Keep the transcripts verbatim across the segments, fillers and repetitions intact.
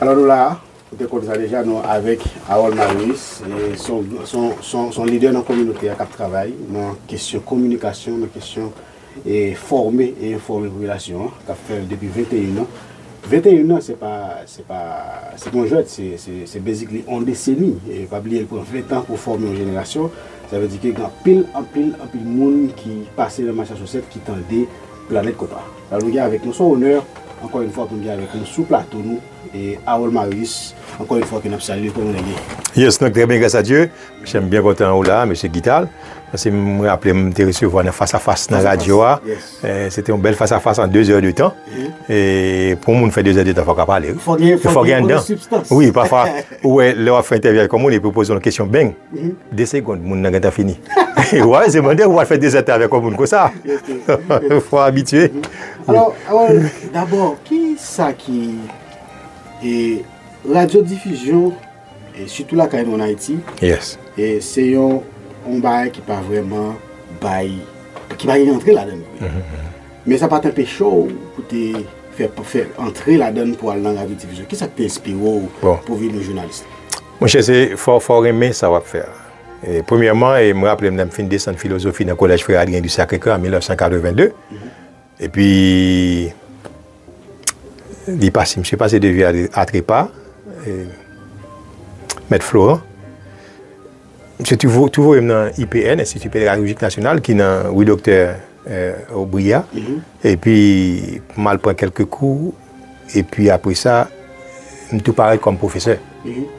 Alò, nou la, ou te konn sa deja, nou avèk Harold Marius, e son, son, son, son lidè nan kominote a k ap travay nan kesyon kominikasyon, nan kesyon e fòme e enfòme popilasyon an, k ap fè l depi venteyen an. Venteyen an, se pa, se pa, se pa yon jwèt, se, se, se basically yon deseni. E pa bliye, l pran ven tan pou fòme yon jenerasyon. Sa vle di ke gen anpil, anpil, anpil moun ki pase nan Massachusetts ki tande Planèt Konpa. Alò, nou gen avèk nou, se yon onè, ankò yon fwa, pou nou gen avèk nou sou plato nou, e Harold Marius, ankò yon fwa, ke n ap salye, kòman w ye? Yes, nou trè byen, gras a Dye. Monchè, m byen kontan ou la, mesye Guital. Paske m raple m te resevwa nan Fas a Fas nan radyo a. Eh, se te yon bèl fas a fas an de zè de tan. E pou yon moun fè de zè de tan, fòk w ka pale, wi. Fòk gen, fòk gen anndan. Wi, pafwa, ou wè, lè w ap fè entèvyou avèk yon moun, epi w poze yon kesyon, beng, de segonn, moun nan gentan fini. Ou wè, se mande ou al fè de zè de tan avèk yon moun konsa. Fò abitye. Alò, alò, dabò, ki sa ki, e, radyo difizyon, e sitou lakay nou ann Ayiti, e se yon, yon bagay ki pa vrèman bay, ki pa gen antre ladan l vre. Men sa pa t anpeche w pou te fè, fè antre ladan l pou al nan radyo difizyon. Kisa k te enspire w pou w vin yon jounalis? Monchè, se fò, fò w renmen sa w ap fè a. E, premyèman, e, m raple m lè m fin desann filozofi nan Kolèj Frè Adrien du Sacré-Cœur an mil nèf san katreven de. Epi, li pase, misye pase de vye a, a trepa, e, Mèt Florent. Misye tou vo-, tou voye m nan I P N, Institut Pédagogique National, ki nan ri Doktè, e, Aubry a. Epi, m al pran kèlke kou. Epi, apre sa, m tou parèt kòm pwofesè.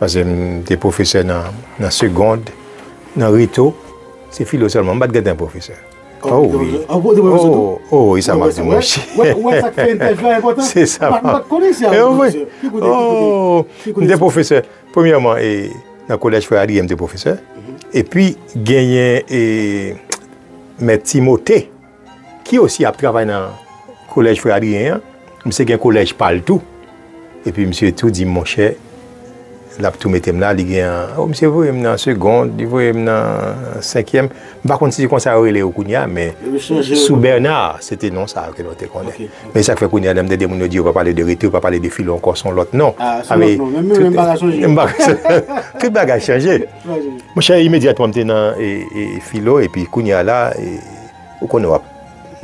Paske m te pwofesè nan, nan segond, nan reto. Se filo sèlman. M pa t gentan pwofesè. Oh, wi. Oh, oh, e sa m ap di, monchè. Ou wè sa k fè entèvyou a enpòtan? Se sa. M pa t konnen sa. Oh, m te pwofesè. Premyèman, e, nan Kolèj Frè Adrien, m te pwofesè. Epi, genyen, e, Mèt Timote, ki osi ap travay nan Kolèj Frè Adrien an. Misye gen kolèj pa l tou. Epi misye tou di m, monchè, l ap tou mete m la, li gen, oh, misye voye m nan segond, li voye m nan senkyèm. M pa konn si se konsa yo rele yo kounye a, men sou Bernard, se te non sa a ke nou te konnen. Men sa k fè kounye a, lè m tande moun yo di yo pa pale de reto, yo pa pale de filo ankò, se yon lòt non. Ah, se yon lòt non. Men mwen menm, m pa ka chanje. M pa ka chanje. Tout bagay chanje. Monchè, imedyatman, m te nan, e, e, filo, epi kounye a la, e, ou konnen w ap,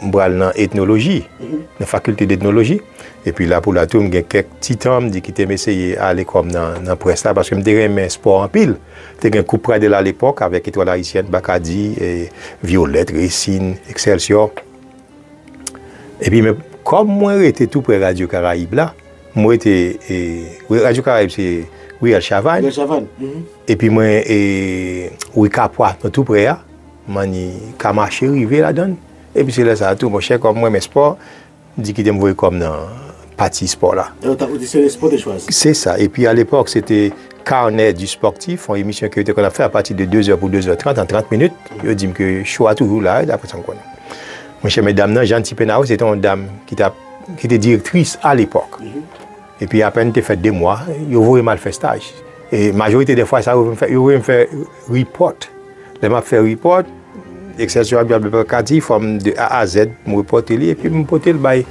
m pral nan etnoloji, nan fakilte d'etnoloji. Epi la pou la tou, m gen kèk ti tan, m di kite m eseye ale kò m nan, nan près la, paske m te renmen espò anpil. Te gen Coupe Pradel à l'époque avèk Étoile Haïtienne, Bakadi, e, Violette, Racing, Excelsior. Epi, men, kòm mwen rete tou prè Radyo Karayib la, mwen rete, e, Radyo Karayib se Ruelle Chavannes. Ruelle Chavannes. Epi mwen, e, ri Kapwa, nan tou prè a, m annik ka mache rive ladan l. Epi se lè sa a tou, monchè, kòm mwen renmen espò, m di kite m voye kò m nan pati espò la. E w t ap, ou di se espò te chwazi? Se sa. Epi alepòk, se te Carnet du Sportif, yon emisyon ke yo te konn ap fè apati de de zè pou de zè trant, an trant minit. Yo di m ke cho a toujou la, daprè sa m konnen. Monchè, medam nan, Jeanne Tipenao, se te yon dam ki t ap, ki te direktris alepòk. Epi apèn te fè de mwa, yo voye m al fè staj. E majorite de fwa sa, yo voye m fè, yo voye m fè repòt. Lè m ap fè repòt, Excelsior ap jwe avèk Kati, fò m de A a Z, m repòte li, epi m pote l bay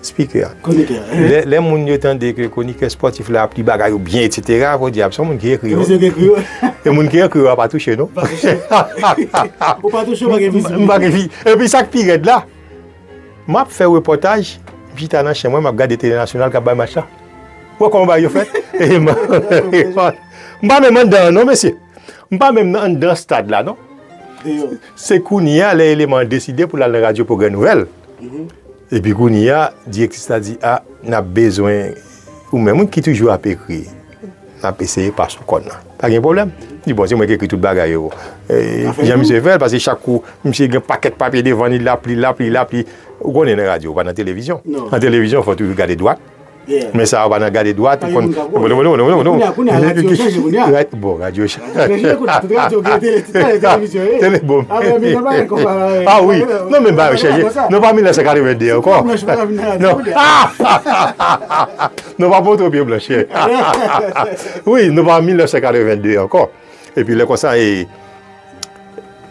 speaker a. Lè, lè moun yo tande ke kronikè spòtif la ap li bagay yo byen, et cetera, fò di, a, se yon moun ki ekri yo. E moun ki ekri yo a pa touche, non? Pa touche. Ou pa touche, ou pa gen vizib. M pa gen vi-, epi sa k pi rèd la, m ap fè repòtaj, m chita nan chenn mwen, m ap gade Tele Nasyonal k ap bay match la. Ou wè kòman bagay yo fèt? E m, m pa menm anndan an non, mesye. M pa menm nan, anndan stad la non. Se kounye a, lè eleman an deside pou l al nan Radyo Pwogrè Nouvèl. Epi kounye a, direktris la di, a, n ap bezwen ou menm wi ki toujou ap ekri. N ap eseye pase w kòn nan. Pa gen pwoblèm. Li di, bon, se mwen ki ekri tout bagay yo. E, jan misye fè l, paske chak kou, misye gen pakèt papye devan li, l ap li, l ap li, l ap li. Ou konnen nan radyo, ou pa nan televizyon. Nan televizyon, fò w toujou gade dwat. Men sa a, ou pa nan gade dwat, ou konn, bon, radyo chanje kounye a. Bon, radyo chanje. Tout radyo gen tele-, tout radyo gen televizyon, wi. Tele, bon. Ah wi. Non, men ba yo chanje. Nou pa mil nèf san katreven de ankò. Non. Nou pa montre pye blanch. Wi, nou pa mil nèf san katreven de ankò. Epi lè konsa, e,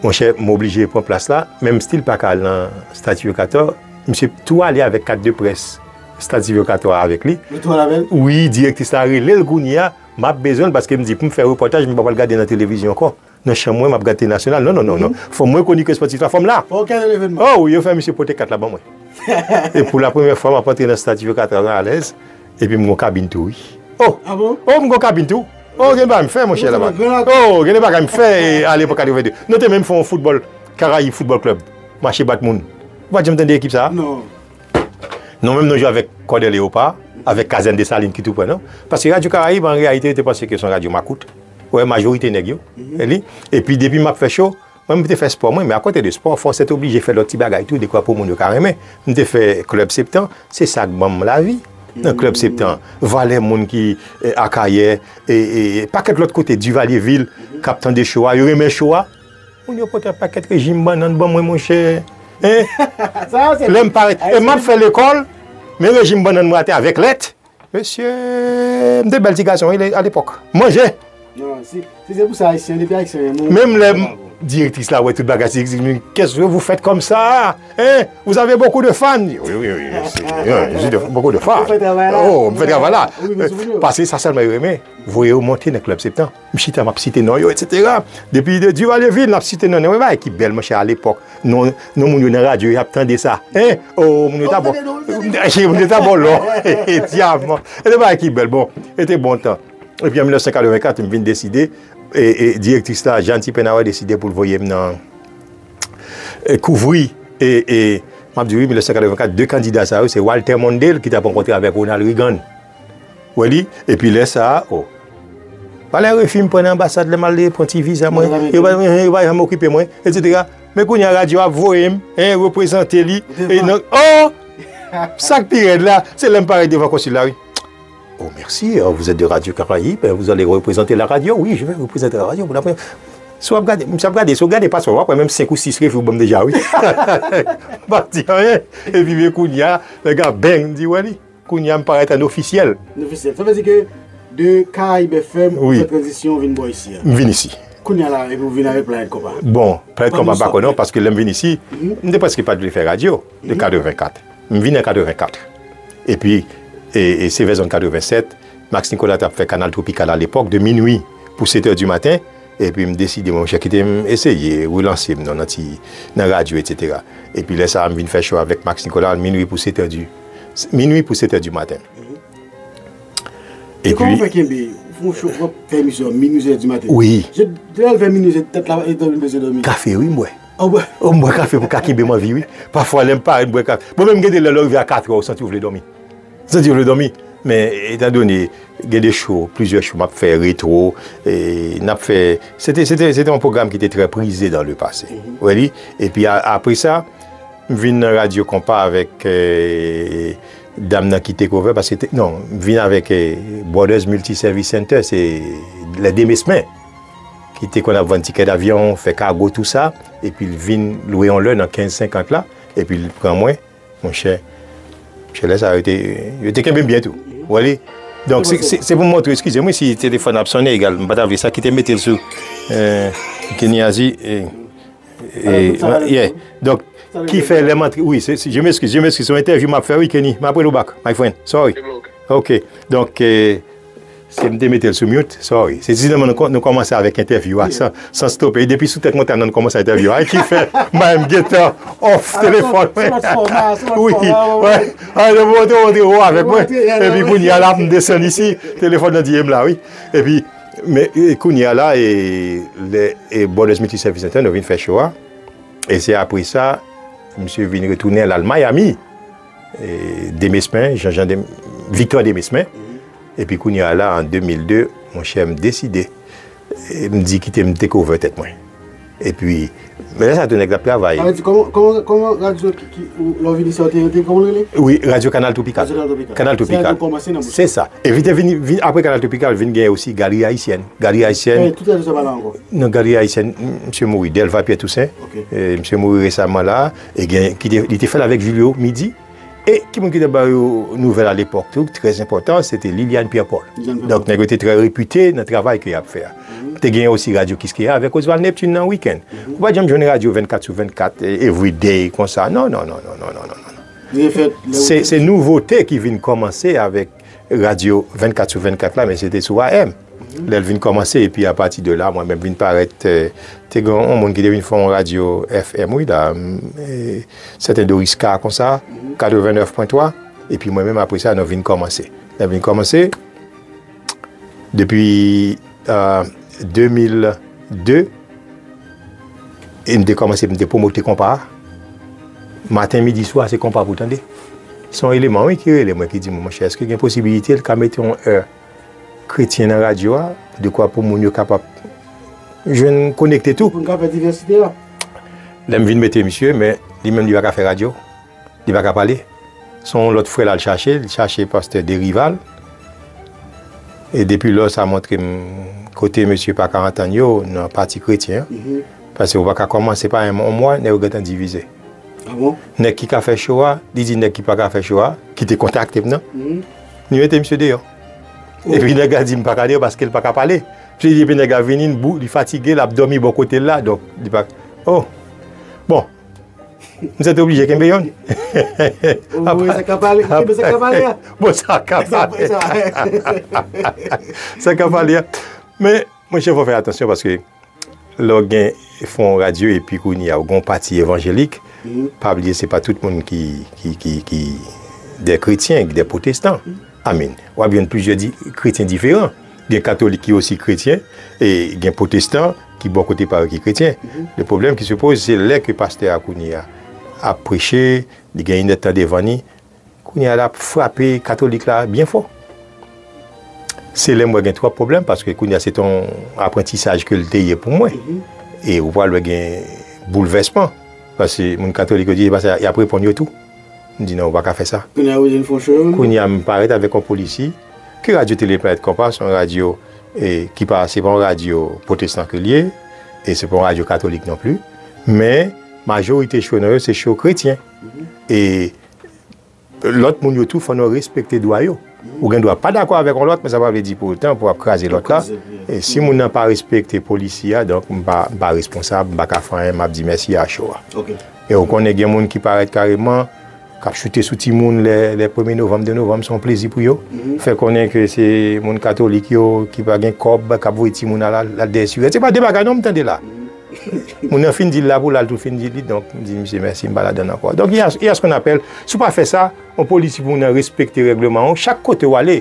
monchè, m oblije pran plas la. Men m still pa ka al nan Statue Cator. Misye tou ale avèk kat de près Stad Silvyo Kato a avèk li. Wi, direktris la rele l kounye a, m ap bezwen l paske m di pou m fè repòtaj, m pa pral gade nan televizyon ankò. Nan chanm mwen, m ap gade Tele Nasyonal. Non, non, non, non. Fò mwen konik espòtif la, fò m la. Fò w kenbe leve m. Oh, wi, yo fè misye pote kat la ban mwen. E pou la premyè fwa, m ap antre nan Stad Silvyo Kato a alèz. Epi m gon kabin tou, wi. Oh! Ah bon? Oh, m gon kabin tou. Oh, gen bagay m fè, monchè, laba. Oh, gen de bagay m fè, e, alepòk katreven de. Nou te menm fè yon foutbòl, Karayib Football Club. Mache bat moun. Ou pa t janm tande ekip sa a? Non. Nou menm nou jwe avèk Kòdè Leyopa, avèk Kazèn Desalin ki tou prè, non? Paske Radyo Karayib, an reyalite, yo te panse ke se yon radyo makout. Ou wè, majorite nèg yo. E li. Epi depi m ap fè cho, mwen, m te fè spò mwen, men akote de spò, fò w sètoblije fè lòt ti bagay tou, dekwa pou moun yo ka renmen. M te fè Klèb Septan, se sa k ban m lavi. Nan Klèb Septan, valè moun ki, e, Akayè, e, e, e, pakèt lòt kote, Divalyevil, k ap tande cho a, yo renmen cho a. Moun yo pote yon pakèt rejim bannann ban mwen, monchè. Hein? Lè m parèt, e m ap fè lekòl, men rejim bannann mwen atè avèk lèt. Mesye, m te bèl ti gason, wi, alepòk. Manje! Non, si, si se pou sa, Ayisyen, depi Ayisyen, menm lè direktris la wè tout bagay, direktris, qu'est-ce que vous faites comme ça? Hein? Vous avez beaucoup de fans? Wi, wi, wi, wi, j'ai beaucoup de fans. Ou fè travay la. Oh, m fè travay la. Wi, men souvni yo. Paske sa sèlman yo renmen, voye yo monte nan Klèb Septan. M chita, m ap site non yo, etsetera. Depi de Divalyevil, n ap site non yo. Men bagay ki bèl, monchè, alepòk. Non, non, moun yo nan radyo, y ap tande sa. Hein? Oh, moun yo ta bon. Moun yo ta bon lò. Dyaman. E te bagay ki bèl. Bon, e te bon tan. Epi an mil nèf san katrevenkat, m vin deside, e, e, direktris la, Jeanne Tipenaway, deside pou l voye m nan, e, kouvri, e, e, m ap di wi, mil nèf san katrevenkat, de kandida sa yo, se Walter Mondale ki t ap rankontre avèk Ronald Reagan. Ou wè li? Epi lè sa a, oh. Pa lè refi m pran nan anbasad, lè m al pran ti viza mwen, yo pa, yo pa janm okipe mwen, etsetera. Men kounye a, radyo ap voye m, hein, reprezante li. E non, oh! Sa k pi rèd la, se lè m parèt devan konsil la, wi. Oh, merci, euh, vous êtes de Radio Caraïbes, euh, vous allez représenter la radio? Oui, je vais représenter la radio pour la première. Si w ap gade, si w ap gade, si w gade paspò, w ap wè menm senk ou sis refi w ban m deja, wi. M pa di anyen. Epi, men kounye a, nèg la, bang, m di, wè li. Kounye a, m parèt an ofisyèl. An ofisyèl. Sa vle di ke de Caraïbes F M, ou fè tranzisyon, ou vin bò isi a. M vin isi. Kounye a la, epi ou vin avèk Planèt Konpa. Bon, Planèt Konpa, m pa konnen non, paske lè m vin isi, m te prèske pa t vle fè radyo, de katrevenkat. M vin an katrevenkat. Epi, e, e se vè zòn katrevensèt, Max Nicolas t ap fè Kanal Tropical alepòk, de minui pou sèt è di maten. Epi m deside, monchè, kite m eseye relanse m nan, nan ti, nan radyo, etsetera. Epi lè sa a, m vin fè cho avèk Max Nicolas, minui pou sèt è di, minui pou sèt è di maten. E kòman w fè kenbe, w fè yon cho, w ap fè emisyon minui, sèt è di maten? Wi. Lè l fè minui, se tèt la, e dòmi, bezwen dòmi. Kafe, wi, m bwè. Ou bwè? Oh, m bwè kafe pou ka kenbe m anvi, wi. Pafwa, lè m parèt, m bwè kafe. Bon, menm gen de lè, lè w rive a katrè, w santi w vle dòmi. Santi w vle dòmi. Men, etandone, gen de cho, plizyè cho m ap fè, retwo, e, n ap fè, se te, se te, se te yon pwogram ki te trè prize dans le passé. Ou wè li? Epi a, apre sa, m vin nan Radyo Konpa avèk, e, dam nan ki take over, paske te, non, m vin avèk, e, Brothers Multi Service Center, se lè Demesmin, ki te konn ap vann tikè davyon, fè kago, tou sa, epi l vin lwe yon lè nan kenz senkant la, epi l pran mwen. Monchè, monchè, lè sa a, yo te, yo te kenbe m byen tou. Ou wè li? Donk, se, se, se pou m montre, eskize m, wi, si telefòn ap sonnen, egal, m pa ta vle sa, kite m mete l sou, euh, Kenny Azi, e, e, yeah. Donk, ki fè lè m antre, wi, se, se, je m'excuse, je m'excuse, se yon entèvyou m ap fè, wi, Kenny, m ap rele w back, my friend, sorry. Ok, donk, euh, Se m te mete l sou mute, sorry. Se di nou, nou kò-, nou kòmanse avèk entèvyou a, san, san stope. E depi sou tèt montann nan, nou kòmanse entèvyou a. E ki fè, m pa menm gentan off telefòn mwen. Wi, wi. A, nou monte, monte wo avèk mwen. Epi kounye a la, m desann isi, telefòn nan di e m la, wi. Epi, men, e, kounye a la, e, lè, e, Brothers Multi Service Center, nou vin fè cho a. E se apre sa, misye vin retounen al Miami. E, Demesmin, Jean-Jean Dem-, Victor Demesmin. Epi kounye a la, an de mil de, monchè, m deside, e, m di kite m take over tèt mwen. Epi, men lè sa tou nèg la ap travay. Sa vle di, kòman, kòman, kòman radyo ki, ki, ou, lè w vin isi a, ou te, te, kòman l rele? Wi, Radyo Kanal Tropical. Radyo Kanal Tropical. Kanal Tropical. Se la nou kòmanse nan bouch. Se sa. Epi te vini, vin, apre Kanal Tropical, vin gen osi Galri Ayisyèn. Galri Ayisyèn. Tout radyo sa pa la ankò. Nan Galri Ayisyèn, m-, misye mouri, Delva Pierre Toussaint. Ok. E, misye mouri resaman la, e gen, ki te, li te fè l avèk Julio Midi. E ki moun ki te ba yo nouvèl alepòk tou, trè enpòtan, se te Liliane Pierre Paul. Liliane Pierre Paul. Donk, nèg yo te trè repite nan travay ke y ap fè a. Te gen osi Radyo Kiskeya avèk Oswald Neptune nan wikenn. Ou pa janm jwenn radyo vennkat sou vennkat, e, everyday konsa. Non, non, non. Se, se nouvote ki vin kòmanse avèk radyo vennkat sou vennkat la, men se te sou A M. Lè l vin kòmanse, epi apati de la, mwen menm vin parèt, eh, te gen yon moun ki te vin fè yon radyo F M, wi, la, mm, eh, sèten Doris K konsa, katrevennnèf pwen twa, epi mwen menm apre sa, nou vin kòmanse. Lè vin kòmanse, depi, eh, de mil de, e m te kòmanse, m te pwomote konpa a. Maten, midi, swa, se konpa pou tande. Se yon eleman, wi, ki rele mwen, ki di mwen, monchè, èske gen posibilite l ka mete yon è kretyen nan radyo a, dekwa pou moun yo kapab jwenn konekte tou. Pou n ka fè divèsite a. Lè m vin mete misye, men li menm li pa ka fè radyo, li pa ka pale. Se yon lòt frè l al chache, li chache pastè Derival. E depi lò, sa montre m kote mesye pa ka antann yo nan pati kretyen an. Paske ou pa ka kòmanse pa yon mwa, nèg yo gentan divize. Ah bon? Nèg ki ka fè cho a, li di nèg ki pa ka fè cho a, ki te kontakte m nan, li mete misye deyò. Epi nèg la di m pa ka deyò paske l pa ka pale. Epi nèg la vini, li bou-, li fatige, l ap dòmi bò kote l la, donk li pa. Oh! Bon, m sèt oblije kenbe yonn. Bon, sa ka pale, kenbe sa ka pale a. Bon, sa ka pale. Sa ka pale a. Men, monchè, fò fè atansyon paske lè w gen fon radyo epi kounye a, ou gen yon pati evanjelik, pa bliye se pa tout moun ki, ki, ki, ki de kretyen, de pwotestan. Amen. W ap jwenn plizyè di, kretyen diferan. Gen katolik ki osi kretyen, e gen pwotestan ki bò kote pa yo ki kretyen. Le pwoblèm ki se poze, se lè ke pastè a kounye a ap preche, li gen inèdtan devan li, kounye a l ap frape katolik la byen fò. Se lè m wè gen twòp pwoblèm, paske kounye a se t on aprantisaj ke l te ye pou mwen. E ou pral wè gen boulvèsman. Paske moun katolik yo di, e pa sa, y ap reponn yo tou. M di, "Non, ou pa ka fè sa." Kounye a, ou vin fè cho yo menm? Kounye a, m parèt avèk yon polisi, ke radyo Tele Planèt Konpa, se yon radyo, e, ki pa, se pa yon radyo pwotestan ke l ye, e se pa yon radyo katolik non pli. Men, majorite cho nou yo, se cho kretyen. E lòt moun yo tou, fò nou respekte dwa yo. Ou gen dwa pa dakò avèk yon lòt, men sa pa vle di pou otan pou w ap kraze lòt la. E si moun nan pa respekte polisi a, donk m pa, m pa responsab, m pa ka fè anyen, m ap di mèsi a cho a. E ou konnen gen moun ki parèt kareman, k ap choute sou timoun lè, lè premye novanm, de novanm, se yon plezi pou yo. Fè konnen ke se moun katolik yo ki pa gen kòb, k ap voye timoun al, al, al dèyè sirèt. Se pa de bagay non m tande la. Moun nan fin di l la pou l al tou fin di li, donk m di misye mèsi, m pa ladann ankò. Donk, il y a, il y a ce qu'on appelle, si w pa fè sa, yon polisi pou moun nan respekte règleman an, chak kote w ale,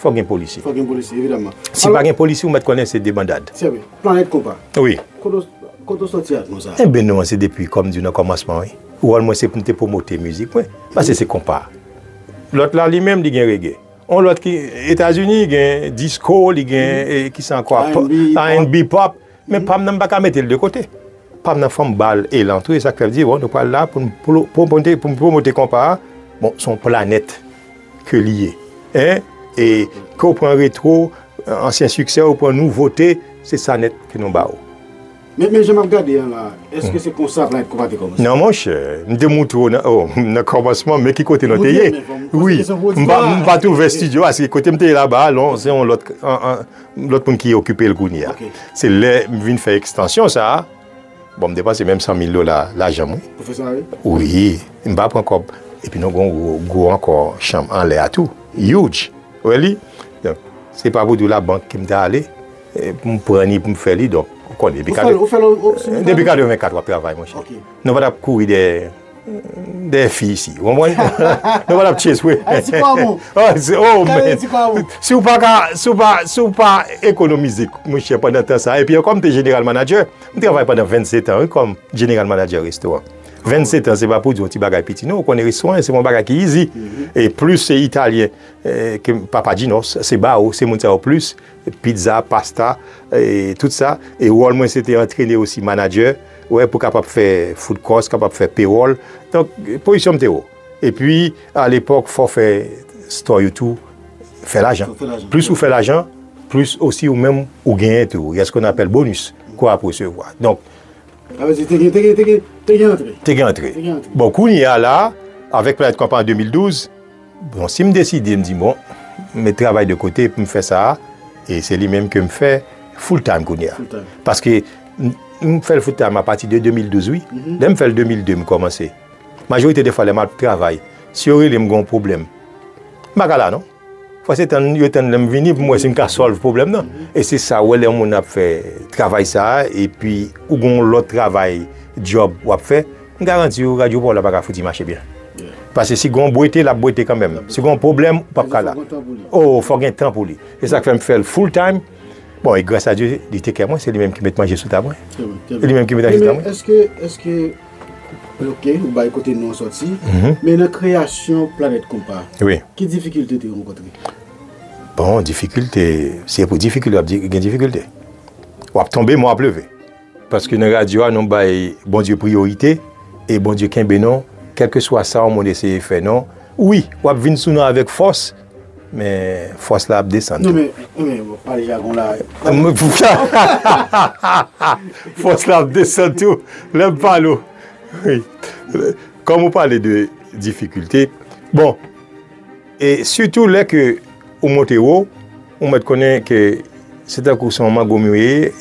fò gen polisi. Fò gen polisi, evidaman. Si pa gen polisi, ou mèt konnen se debandad. Trè byen. Planèt Konpa. Wi. Kote w, kote w sòti ak non sa? Enben non, se depi, kòm di nan kòmansman, wi. Wòl mwen se pou m te pwomote mizik mwen, paske se konpa. Lòt la, li menm, li gen reggae. On lòt ki, Etazini, gen disko, li gen, e, kisa ankò, R and B, pop. Men pa m nan, m pa ka mete l de kote. Pa m nan, fò m ba l elan tou, e sa k fè m di, bon, nou pral la pou n plo-, pwomote, pou n pwomote konpa a. Bon, se yon planèt ke li ye. Hein? E ke w pran retwo, ansyen siksè, ou pran nouvote, se sa nèt ke nou ba w. Men, men jan m ap gade an la, èske se konsa Planèt Konpa te kòmanse? Non, monchè, m te moutre w nan, oh, nan kòmansman, men ki kote nou te ye. Wi, m pa, m pa twouve estidyo a, se kote m te ye laba a, non, se yon lòt, an, an, lòt moun ki okipe l kounye a. Se lè m vin fè ekstansyon sa a, bon, m depanse menm san mil dola lajan m, wi. Wi, m pa pran kòb. Epi nou gen yon gwo, gwo ankò chanm anlè a tou. Huge. Ou wè li? Donk, se pa pou di w labank ke m te ale, e, pou m pran li, pou m fè li. Donk, ou konnen, depi, ou fè l, ou fè l, ou, depi katrevenkat w ap travay, monchè. Nou pa t ap kouri dèyè dèyè fi isi. Ou konprann? Nou pa t ap chase, wi. Ayiti pa bon. Oh, se, oh, man. Si w pa ka, si w pa, si w pa ekonomize, monchè, pandan tan sa, epi ankò, m te general manager, m travay pandan vennsetan, wi, kòm general manager restoran. Vennsetan, se pa pou di yon ti bagay piti, non, ou konnen restoran, se yon bagay ki easy. E plis se Italyen, eh, ke Papa Gino's, se ba yo, se moun sa yo plis. Pizza, pasta, e tout sa. E wòl mwen, se te antrene osi manager, wè, pou kapab fè food cost, kapab fè payroll. Donk, pozisyon m te wo. Epi, alepòk, fò w fè store yo tou, fè lajan. Fò w fè lajan. Plis ou fè lajan, plis osi ou menm ou genyen tou. Il y a ce qu'on appelle bonus ke w ap resevwa. Donk, sa vle di, te gen, te gen, te gen, te gen antre. Te gen antre. Te gen antre. Bon, kounye a la, avèk Planèt Konpa an de mil douz, bon, si m deside, m di, bon, m met travay de kote pou m fè sa a, e se li menm ke m fè full time kounye a. Full time. Paske m, m fè l full time apati de de mil douz, wi. Lè m fè l de mil de, m kòmanse. Majorite de fwa, lè m ap travay, Si yo rele m gen yon pwoblèm, m pa ka la non. Fò se tann yo tann lè m vini pou m wè si m ka solve pwoblèm nan. E se sa, ou wè lè yon moun ap fè travay sa a, epi ou gen yon lòt travay, djòb w ap fè, m garanti w radyo pa w la pa ka fouti mache byen. Paske si gen yon bwete, l ap bwete kanmenm. Si gen yon pwoblèm, ou p ap ka la. Oh, fò gen tan pou li. Se sa k fè m fè l full time. Bon, e gras a Dye, li te kè mwen, se li menm ki met manje sou tab mwen. E li menm ki met manje sou tab mwen. Èske, èske, ok, ou bay kote non an sòti, men nan kreyasyon Planèt Konpa, ki difikilte ou te rankontre? Bon, difikilte, se pou difikilte, w ap di gen difikilte. W ap tonbe, men w ap leve. Paske nan radyo a, nou bay Bondye priyorite, e Bondye kenbe nou, kèlkeswa sa yon moun eseye fè nou. Wi, w ap vin sou nou avèk fòs, men fòs la ap desann tou. Non, men, men, w ap pale jagon la. Fòs la ap desann tou. Lè m pale w. Wi. Kòm ou pale de difikilte, bon, e sitou lè ke ou monte wo, ou mèt konnen ke se tankou se yon mango m yo ye,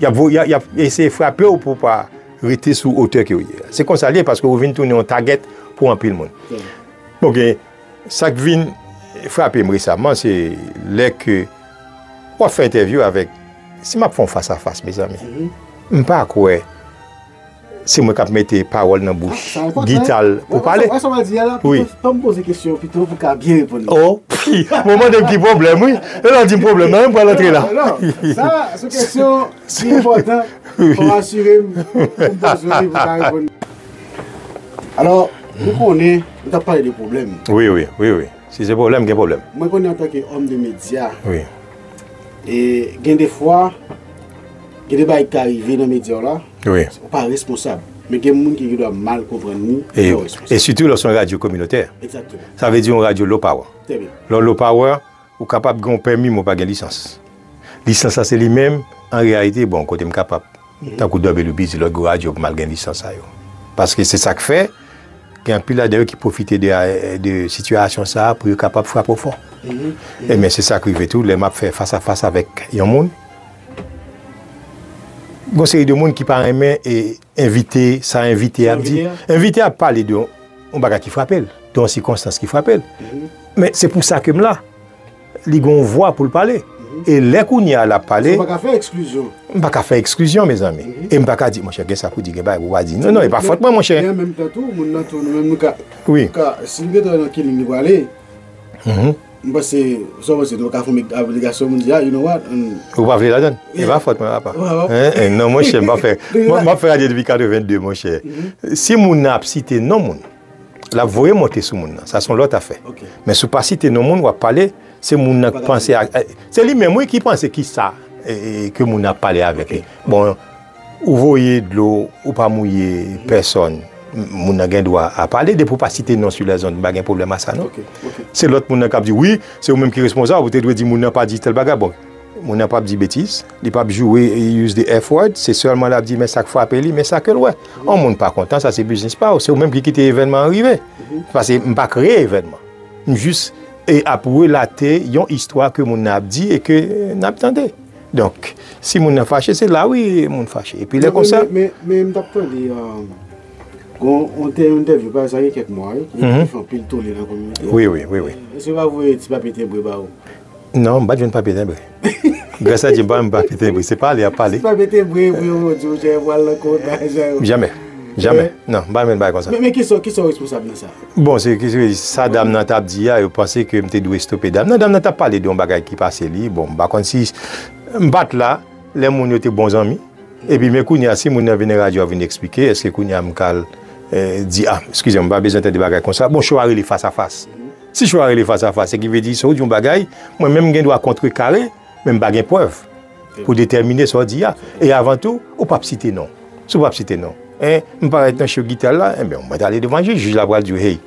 y ap eseye frape w pou w pa rete sou otè ke w ye. Se konsa l ye, paske ou vin tounen yon tagèt pou anpil moun. Bon, gen, sa k vin frape m resaman, se lè ke w ap fè entèvyou avèk, si m ap fè yon fas a fas, mezanmi, m pa kwè se mwen k ap mete pawòl nan bouch gita l pou pale. Wi. Ban m poze kesyon pito pou ka byen reponn li. Oh, pi, mwen mande m ki pwoblèm, wi. E lè w di m pwoblèm nan, m pral antre la. Non, sa, se kesyon ki enpòtan. Fò m asire m, m poze li pou ka reponn. Alò, nou konnen, nou t ap pale de pwoblèm. Wi, wi, wi, wi. Si se pwoblèm, gen pwoblèm. Mwen konnen antanke òm de medya, wi, e gen de fwa, gen de bagay ki ka rive nan medya w la, wi, ou pa responsab. Men gen moun ki gendwa mal konprann li, e yo responsab. E sitou lè w se yon radyo kominotè. Egzakteman. Sa vle di yon radyo low power. Trè byen. Lè w low power, ou kapab gen yon pèmi, men w pa gen lisans. Lisans la, se li menm, an reyalite, bon, kote m kapab, tankou W W B, di lòt gwo radyo pou m al gen lisans sa yo. Paske se sa k fè, gen anpil ladan yo ki pwofite de, de sitiyasyon sa a pou yo kapab frape w fò. Ebyen, se sa k rive tou, lè m ap fè fas a fas avèk yon moun, gon seri de moun ki pa renmen, e, envite, sa envite ap di. Envite a ap pale de yon, yon bagay ki frape l, de yon sikonstans ki frape l. Men se pou sa ke m la. Li gen yon vwa pou l pale. E lè kounye a l ap pale, ou pa ka fè eksklizyon. M pa ka fè eksklizyon, mezanmi. E m pa ka di, monchè, gen sa pou di, gen bagay pou w pa di. Non, non, e pa fòt mwen, monchè. Men an menm tan tou, moun nan tou, nou menm nou ka, wi, nou ka, si nou gentan wè nan ki liy li prale, m panse, sa w panse, nou ka fè yon aplikasyon, moun di, ah, you know what? Ou pa vle ladann? E pa fòt mwen, papa. Hein, hein, non, monchè, m pa fè, m ap fè radyo depi katrevenn de, monchè. Si moun nan ap site non moun, l ap voye monte sou moun nan. Sa se yon lòt afè. Men si w pa site non moun, w ap pale, se moun nan k panse a, se li menm, wi, ki panse ki sa, e, e, ke moun nan ap pale avèk li. Bon, ou voye dlo, ou pa mouye pèsòn, m-, moun nan gen dwa a pale, depi w pa site non sou lèzond, m pa gen pwoblèm a sa, non. Se lòt moun nan k ap di, wi, se ou menm ki responsab, ou te dwe di moun nan pa di tèl bagay. Bon, moun nan p ap di betiz, li p ap joure, use the F word, se sèlman l ap di, men sa k frape li, men sa ke l wè. Yon moun pa kontan, sa se biznis pa w, se ou menm ki kite evènman an rive. Paske m pa kreye evènman. M jis, e, ap relate yon istwa ke moun nan ap di e ke n ap tande. Donk, si moun nan fache, se la wi moun fache. Epi lè konsa. Men, men, men, men m t ap tande, um, gon, yon entèvyou, pa sa gen kèk mwa, wi, ki fè anpil tole nan kominote. Wi, wi, wi, wi. Èske yo pa voye ti papye tenbre ba ou? Non, m pa t jwenn papye tenbre. Gras a Dye, m pa menm papye tenbre. Se pale y ap pale. Si papye tenbre pou yo, yo di w, Jay pral nan konta, Jay. Jamè. Jamè. Non, m pa menm bagay konsa. Men, men kisa, kisa w responsab nan sa? Bon, se ki, se sa dam nan t ap di a, yo panse ke m te dwe stope dam nan. Dam nan t ap pale de yon bagay ki pase li. Bon, m pa konn si m pa t la, lè moun yo te bon zanmi. Epi, men kounye a, si moun nan vin nan radyo a vin eksplike, èske kounye a m ka al, eh, di, ah, eskize m, m pa bezwen tande bagay konsa. Bon, cho a rele fas a fas. Si cho a rele fas a fas, se ki vle di, si w di yon bagay, mwen menm m gen dwa kontrekare, men m pa gen prèv pou detèmine sa w di a. E avan tou, ou p ap site non. Si w p ap site non, en, m parèt nan cho gita la, enben, mwen t ale devan jij, jij la pral di w, hey,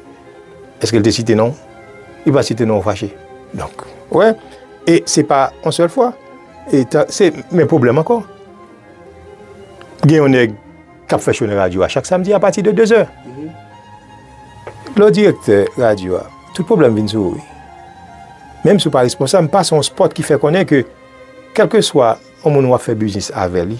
èske l te site non w? Li pa site non w, ou fache. Donk, wè, e se pa yon sèl fwa. E ta, se, men pwoblèm ankò. Gen yon nèg k ap fè cho nan radyo a chak samdi apati de de zè. Lè w direktè radyo a, tout pwoblèm vin sou ou, wi. Menm si w pa responsab, m pase yon spot ki fè konnen ke kèlkeswa yon moun w ap fè biznis avè li,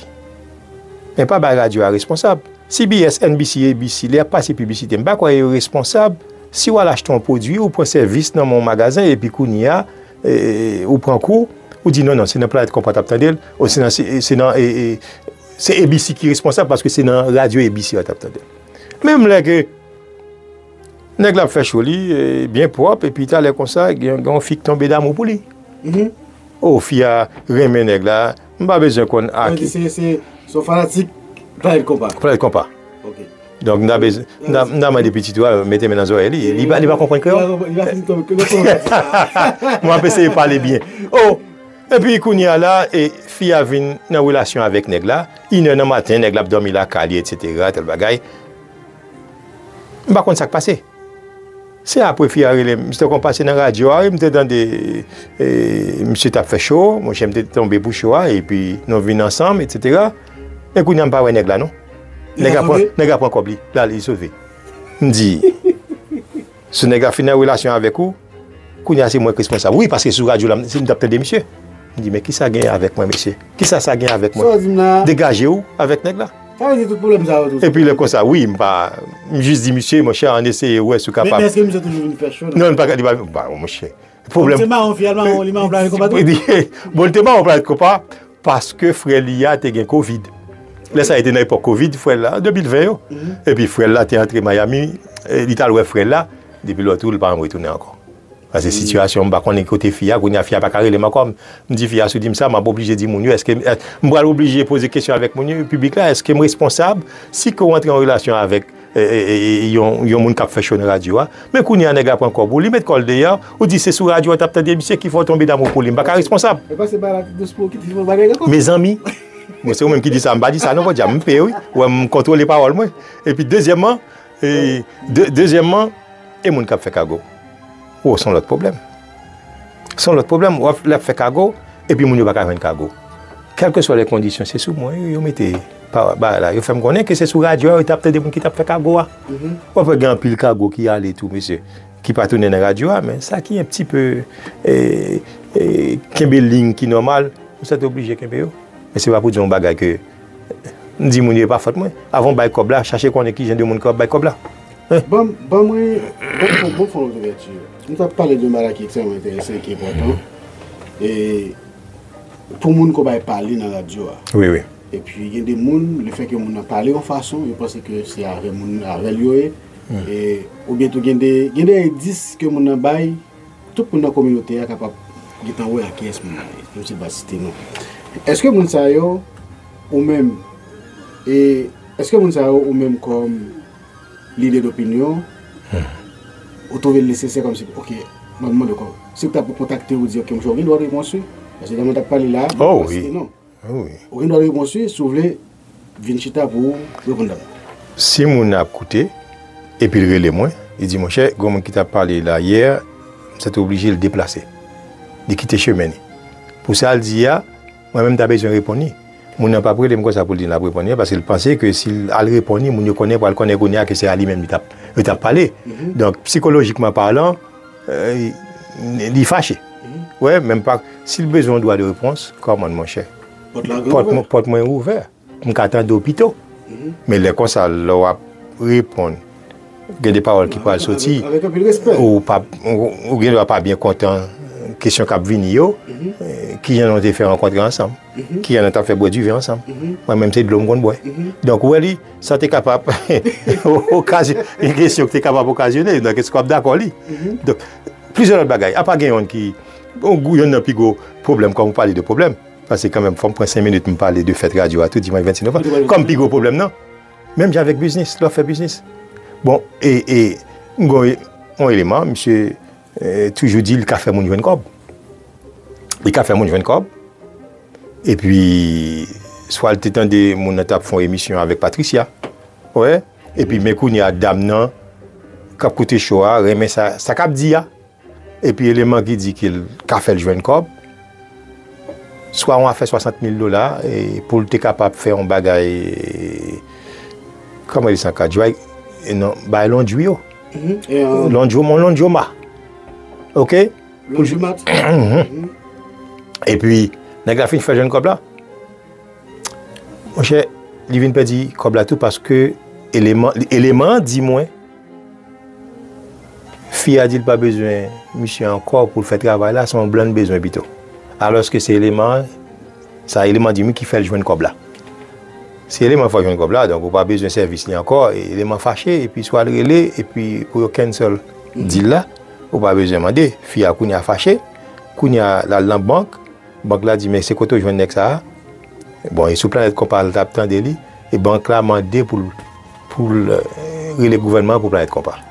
men pa bay radyo a responsab. C B S, N B C, A B C, lè y ap pase piblisite, m pa kwè yo responsab Si w al achte yon pwodui, ou pran sèvis nan men yon magazen, epi kounye a, e, ou pran kou, ou di, "Non, non, se nan Planèt Konpa w t ap tande l, ou se nan, se, se nan, e, e, se A B C ki responsab, paske se nan radyo A B C yo t ap tande l." Menm lè ke nèg la ap fè cho li, e, byen pwòp, epi talè konsa, gen, gen yon fi k tonbe damou pou li. Mhm. O, fi a renmen nèg la, m pa bezwen konn a ki. Se, se, se yon fanatik Planèt Konpa. Planèt Konpa. Ok. Donk, m ta bezwen, m ta, m ta mande pitit ou a, mete men nan zòrèy li. Li pa, li pa konprann kreyòl. Li pa, li pa fin tonbe, li pa fin tonbe. M ap eseye pale byen. O, epi kounye a la, e, fi a vin nan relasyon avèk nèg la. Inè nan maten, nèg la ap dòmi lakay li, etsetera, tèl bagay. M pa konn sa k pase. Se apre fi a rele m, misye te konn pase nan radyo a, wi, m te tande, e, misye t ap fè cho, monchè, m te tonbe pou cho a, epi nou vin ansanm, etsetera. Men kounye a m pa wè nèg la, non. Nèg la pran, nèg la pran kòb li, l ale, li sove. M di, si nèg la fin nan relasyon avèk ou, kounye a se mwen k responsab. Wi, paske sou radyo la, m, m t ap tande misye. M di, "Men kisa gen avèk mwen, mesye? Kisa sa gen avèk mwen?" Sa w di m la? Degaje w avèk nèg la. Sa vle di tout pwoblèm sa yo tou. Epi lè konsa, wi, m pa, m jis di, "Misye, monchè, ann eseye wè si w kapab." Men, men èske misye toujou vin fè cho, non? Non, li pa, li pa, ba, monchè. Pwoblèm. Se mawon fi a, li mawon, li mawon Planèt Konpa tou? Bon, li te mawon Planèt Konpa, paske frè li a te gen kovid. Lè sa a, e te nan epòk kovid, frè l la, de mil ven yo. Mhm. Epi frè l la te antre Miami, e, li t al wè frè l la, depi lòt jou, li pa janm retounen ankò. Paske sitiyasyon, m pa konnen kote fi a, kounye a fi a pa ka rele m ankò. M di fi a, si w di m sa, m ap oblije di moun yo, èske, è, m pral oblije poze kesyon avèk moun yo, piblik la, èske m responsab si ke w antre an relasyon avèk, e, e, e, e, yon, yon moun k ap fè cho nan radyo a? Men kounye a, nèg la pran kòb ou, li met kò l deyò, ou di se sou radyo a w t ap tande misye ki fè w tonbe damou pou li, m pa ka responsab. E pa se bagay la ki dous pou ou ki te fè bagay ankò? Mezanmi, bon, se ou menm ki di sa, m pa di sa non, pòdyab, m peye wi. Ou wè m kontwole pawòl mwen. Epi dezyèmman, e, de-, dezyèmman, e moun k ap fè kago. O, se yon lòt pwoblèm. Se yon lòt pwoblèm. W ap, l ap fè kago, epi moun yo pa ka jwenn kago. Kèlkeswa lè kondisyon, se sou mwen yo, yo mete pa, bagay la. Yo fè m konnen ke se sou radyo a yo t ap tande moun ki t ap fè kago a. Mhm. W ap wè gen anpil kago ki ale tou, mesye, ki pa tounen nan radyo a, men sa ki un petit peu, e, e, kenbe liy ki nòmal, ou sèt oblije kenbe yo. Men se pa pou di yon bagay ke m di moun yo e pa fòt mwen. Avan w bay kòb la, chache konnen ki jan de moun k ap bay kòb la. Ban, ban mwen, ban, ban, ban fè yon louvèti. Nou t ap pale de yon bagay ki ekstrèmman enteresan, ki enpòtan. E pou moun ke w bay pale nan radyo a. Wi, wi. Epi gen de moun, lefètke moun nan pale yon fason, yo panse ke se avè moun, avè l yo ye. Hmm. E, oubyen tou gen de, gen de endis ke moun nan bay, tout moun nan kominote a kapab gentan wè a kiyès moun nan ye, menm si l pa site non. Èske moun sa yo, ou menm, e, èske moun sa yo, ou menm kòm lidè dopinyon, ou twouve l nesesè kòmsi, ok, m ap mande w kòm, si m ta pou kontakte w, di, ok, monchè, ou gen dwa repons wi, paske jan mwen t ap pale la, ou pa site non. Wi. Ou gen dwa repons wi, si w vle, vin chita pou w reponn dan. Si moun nan ap koute, epi l rele mwen, li di, "Monchè, gen yon moun ki t ap pale la yè, m sèt oblije l deplase. Li kite chemen li." Pou sa l di a, mwen menm m ta bezwen reponn li. Moun nan p ap rele m konsa pou l di l ap reponn li, paske l panse ke si l al reponn li, moun yo konnen, pral konnen kounye a ke se a li menm li t ap, yo t ap pale. Mhm. Donk, sikolojikman palan, e, li fache. Mhm. Wè, menm pa, si l bezwen yon dwa de repons, kòman, monchè? Pòt la gran ouvè. Pòt mwen, pòt mwen ouvè. M ka tande w pito. Mhm. Men lè konsa, lè w ap reponn, gen de pawòl ki pral soti, avèk anpil respè, ou pa, ou, ou gen dwa pa byen kontan kesyon k ap vini yo, mhm, e, kijan nou te fè rankontre ansanm, mhm, kijan nou t ap fè bwè diven ansanm. Mhm. Mwen menm, se dlo m konn bwè. Mhm. Donk, ou wè li, sa te kapab okazyon-, gen kesyon ki te kapab okazyone, donk, èske w ap dakò li? Mhm. Donk, plizyè lòt bagay. Apa gen yonn ki, bon, yonn nan pi gwo pwoblèm, kòm ou pale de pwoblèm, paske kanmenm, fò m pran senk minit, m pale de fèt radyo a tou, dimanch vennsis novanm. Kòm pi gwo pwoblèm nan, menm jan avèk biznis, lè w ap fè biznis. Bon, e, e, m gen yon eleman, misye, e, toujou di li ka fè moun jwenn kòb. Li ka fè moun jwenn kòb. Epi, swa l te tande moun nan t ap fè yon emisyon avèk Patricia. Wè. Epi, men kounye a, dam nan, k ap koute cho a, renmen sa, sa k ap di a. Epi eleman ki di ke l ka fè l jwenn kòb, swa yon afè swasant mil dola, e pou l te kapab fè yon bagay, e, kòman di sa ankò, dry, e non, bay laundry yo. Mhm. E, e, laundromat, laundromat. Oke? Laundromat. Mhm. Mhm. Epi, nèg la fin fè jwenn kòb la. Monchè, li vin pèdi kòb la tou paske eleman, eleman an di mwen, Fi a di l pa bezwen misye ankò pou l fè travay la, se yon blan l bezwen pito. Alòske se eleman an, sa eleman di m ki fè l jwenn kòb la. Se eleman fè w jwenn kòb la, donk ou pa bezwen sèvis li ankò, e eleman fache, epi swa l rele, epi pou yo cancel deal la, ou pa bezwen mande. Fi a kounye a fache, kounye a l al nan bank, bank la di, men se kote w jwenn nèg sa a? Bon, e sou Planèt Konpa l t ap tande li, e bank la mande pou l, pou l, eh, rele gouvènman an pou Planèt Konpa.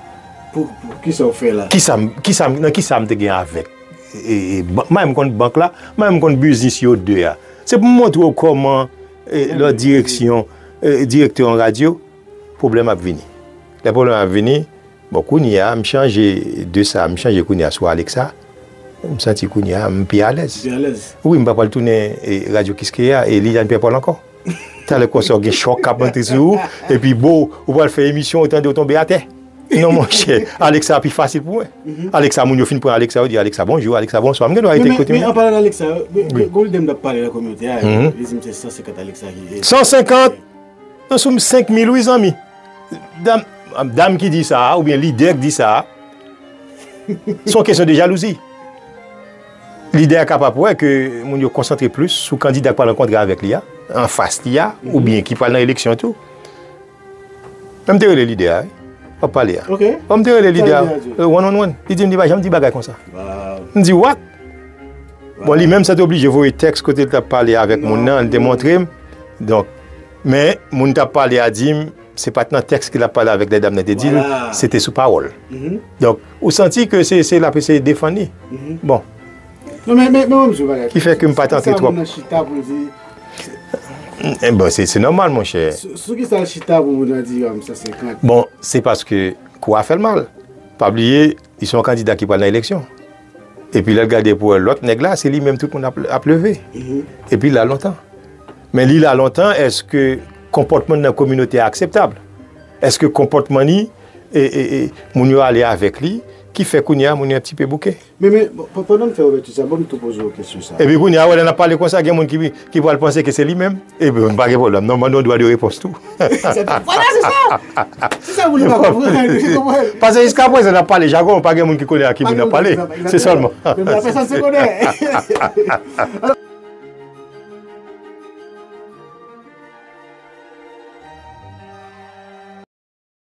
Pou, pou ki sa w fè la? Ki sa m, ki sa m, nan ki sa m te gen avèk? E, e, ban-, m pa menm konn bank la, m pa menm konn biznis yo de a. Se pou m montre w kòman, eh, lòt direksyon, eh, direktè yon radyo, pwoblèm ap vini. Lè pwoblèm ap vini, bon, kounye a, m chanje de sa, m chanje kounye a sou Alexa. M santi kounye a, m pi alèz. Pi alèz. Wi, m pa pral tounen, eh, Radyo Kiskeya e Liliane Pierre Paul ankò. Talè konsa, w gen chòk k ap monte sou ou, epi bo, ou pral fè emisyon, ou tande w tonbe atè. Non, monchè, Alexa pi fasil pou mwen. Alexa, moun yo fin pran Alexa, yo di Alexa bonjou, Alexa bonswa. M gen dwa rete kote m ye. Men, men an palan Alexa, gen yon lidè m t ap pale nan kominote a, li di m se san senkant Alexa ki. San senkant? Nan soum senk mil wi, zanmi. Dam, dam ki di sa a, oubyen lidè ki di sa a, se yon kesyon de jalouzi. Lidè a kapab wè ke moun yo konsantre plis sou kandida k pral rankontre avèk li a, anfas li a, oubyen ki pral nan eleksyon tou. Men m te rele lidè a, wi. W ap pale a. Ok. Bon, m te rele lidè a, eh, one on one. Li di m li pa janm di bagay konsa. M di, "What?" Bon, li menm, sa te oblije voye tèks kote l t ap pale avèk moun nan, li te montre m. Donk, men, moun t ap pale a di m, se pa t nan tèks ke l ap pale avèk lè dam nan te di l, se te sou pawòl. Donk, ou santi ke se, se l ap eseye defann li. Bon. Non, men, men, men, mwen, m di yon bagay. Ki fè ke m pa t antre twòp. Sa moun nan chita pou l di. Eh, bon, se, se nòmal, monchè. Sou, sou ki sa l chita pou moun nan di, ah, m san senkant? Bon, se paske kou a fè l mal. Pa bliye, li se yon kandida ki pral nan eleksyon. Epi lè l gade pou wè lòt nèg la, se li menm tout moun ap, ap leve. Epi la lontan. Men li la lontan, èske konpòtman nan kominote a akseptab? Èske konpòtman li, e, e, e, moun yo ale avèk li, ki fè kounye a moun yo yon ti pe bouke? Men, men, bon, pandan m fè ouvèti sa, ban m tou poze w kesyon sa. Epi kounye a, wè, lè n ap pale konsa, gen moun ki, ki pral panse ke se li menm. Epi, m pa gen pwoblèm, non, mande yon dwa de repons tou. Vwala, se sa! Se sa moun yo pa konprann, ou konprann? Paske jiska prezan, n ap pale jagon, pa gen moun ki konnen a ki moun n ap pale. Se sèlman. Men pèsonn se konnen.